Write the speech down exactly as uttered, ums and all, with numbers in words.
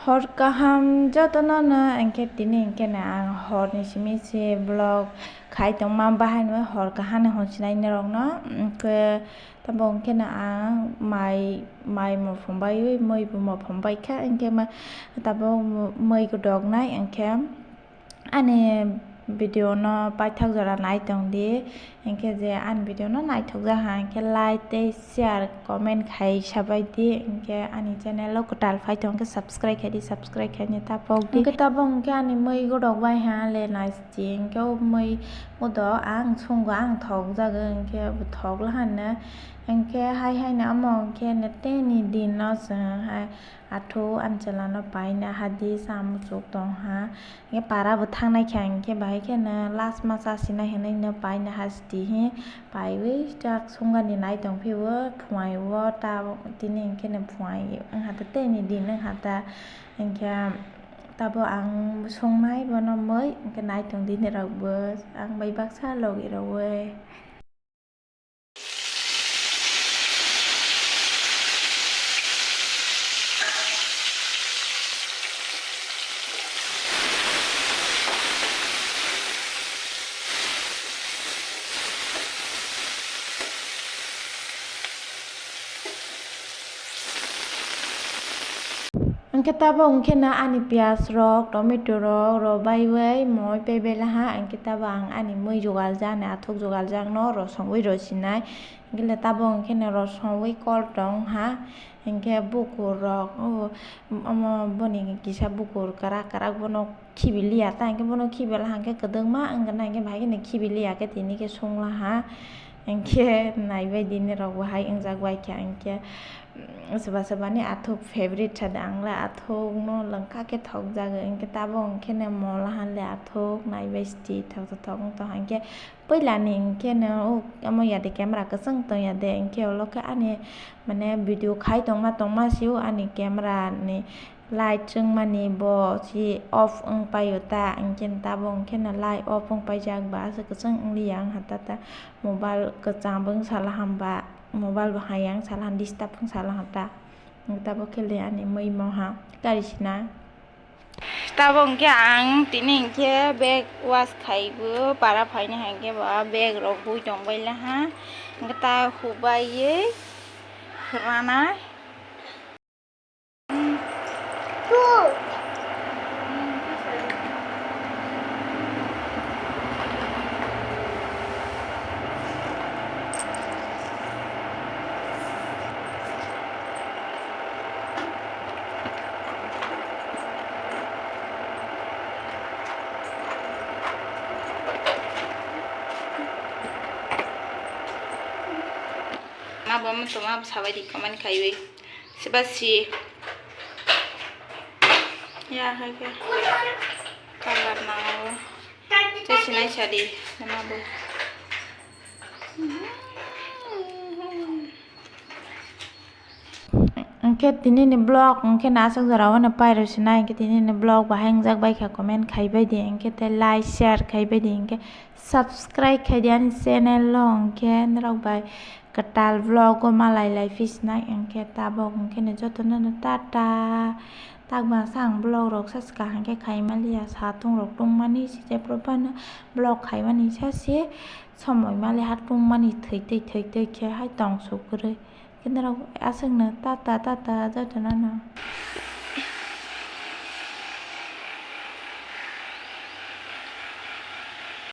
Hor kaham jotono no, hwnkhe tini hwnkhe no ang horni simi se vlog khai tongma, bahai no hor kaham ni hwnsinai norok no, hwnkhe tabuk hwnkhe no ang mai, mai muphung baiwi mui bo muphung baikha, hwnkhe ma tabuk mui godok nai, hwnkhe ani video no paithak jora nai tong di, hwnkhe je ani video no naithok jak ha, hwnkhe like tei share, comment khai sabai di, hwnkhe ani channel o kwtal phai tong khe subscribe khai di, subscribe khai ni ta pok di. Hwnkhe tabuk hwnkhe ani mui godok bai ha le nai di, hwnkhe o mui godok ang sungo, ang thok jago, hwnkhe bo thok la hano, hwnkhe hai hai no omo hwnkhe no tei ni din no chwng hai. Athuk ani chwla no paina hadi sa muchuk tong ha. Hwnkhe para bo thangnai kha, hwnkhe bahai khe no last ma chasinai hinui no paina ha sidi hi. Paiwi tak sungani nai tong phio phuai o ta tini hwnkhe no phuai wngha ta tei ni din wngha ta. Hwnkhe tabuk ang sungnai bono mui hwnkhe nai tong di nirok bo ang bai baksa logi rogwi. Hwnkhe tabuk hwnkhe no ani piyaj rok, tomato rok, rw baiwi moi pebela ha, hwnkhe tabuk ang ani mui jugaljak, ani athuk jugaljak no rosongwi rw sinai, hwnkhe le tabuk hwnkhe no rosongwi kol tong ha, hwnkhe bukur rok, o, omo boni kisa bukur kwrak kwrak bono khibi liya ta, hwnkhe bono khibi la hwnkhe kwdwkma wngkha na, hwnkhe bahai kheno khibi liya khe tini khe sungla ha, hwnkhe naibai di nirok bo hai wngjak bai kha, hwnkhe. Soba soba ni athuk favorite sa de, ang le athuk no lwngkha khe thok jago, hwnkhe tabuk hwnkhe ne mola han le athuk naibai sidi thok thok thok wng tong hwnkhe puila ni hwnkhe no omo ya de camera kwchwng tong ya de, hwnkhe ulo khe ani mane video khai tongma tongma se o ani camera ni light chwngmani bo se off wng pai o ta, hwnkhe tabuk hwnkhe no light off wng paijak ba aswk kwchwng wng li ya wng ha ta ta mobile kwcham bo wng sala hamba. Mobile bo hai yang sala disturb wng sala ta. Tabuk khe le ani mui moha kari sina. Tabuk hwnkhe ang tini hwnkhe bag wash khaibo para phaini hai khe bo bag rok hui tong bai laha. Hwnkhe ta hubaiwi rana. Ma bo mo toma sabai di comment khaiwi. Siba si. Ya, hai khe. Color nango. Tei sinai sadi. Nama bo. Hwnkhe tini ni vlog hwnkhe no aswk jora o no pairw sinai, hwnkhe tini ni vlog bahai wngjak bai kha comment khaibai di, hwnkhe tei like share khaibai di, hwnkhe subscribe khai di ani channel o, hwnkhe norok bai kwtal vlog o malai lai phi sinai, hwnkhe tabuk hwnkhe no jotono no tata. Takbangsa ang vlog rok saska hwnkhe khaima liya, satung rok tungmani se jephru phano vlog khaimani sase somoi mali ha tungmani thwi twi thwi twi khe hai tong suk kwrwi. Khe norok aswkno tata tata jotono no.